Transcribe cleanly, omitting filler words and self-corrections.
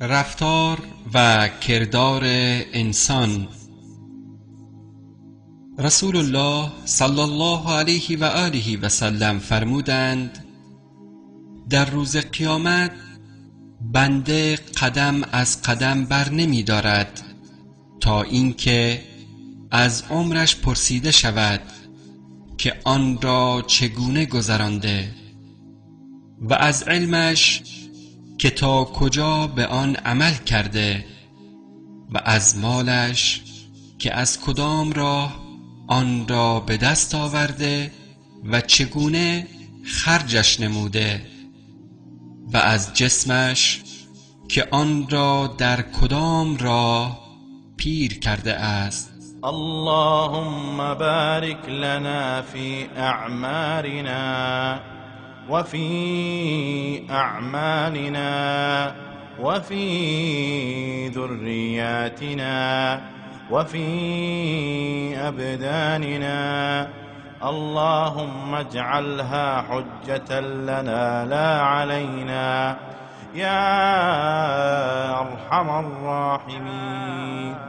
رفتار و کردار انسان. رسول الله صلی الله علیه و آله و سلم فرمودند: در روز قیامت بنده قدم از قدم بر نمی دارد تا اینکه از عمرش پرسیده شود که آن را چگونه گذرانده و از علمش که تا کجا به آن عمل کرده و از مالش که از کدام راه آن را به دست آورده و چگونه خرجش نموده و از جسمش که آن را در کدام راه پیر کرده است. اللهم بارك لنا في أعمارنا وفي أعمالنا وفي ذرياتنا وفي أبداننا. اللهم اجعلها حجة لنا لا علينا يا أرحم الراحمين.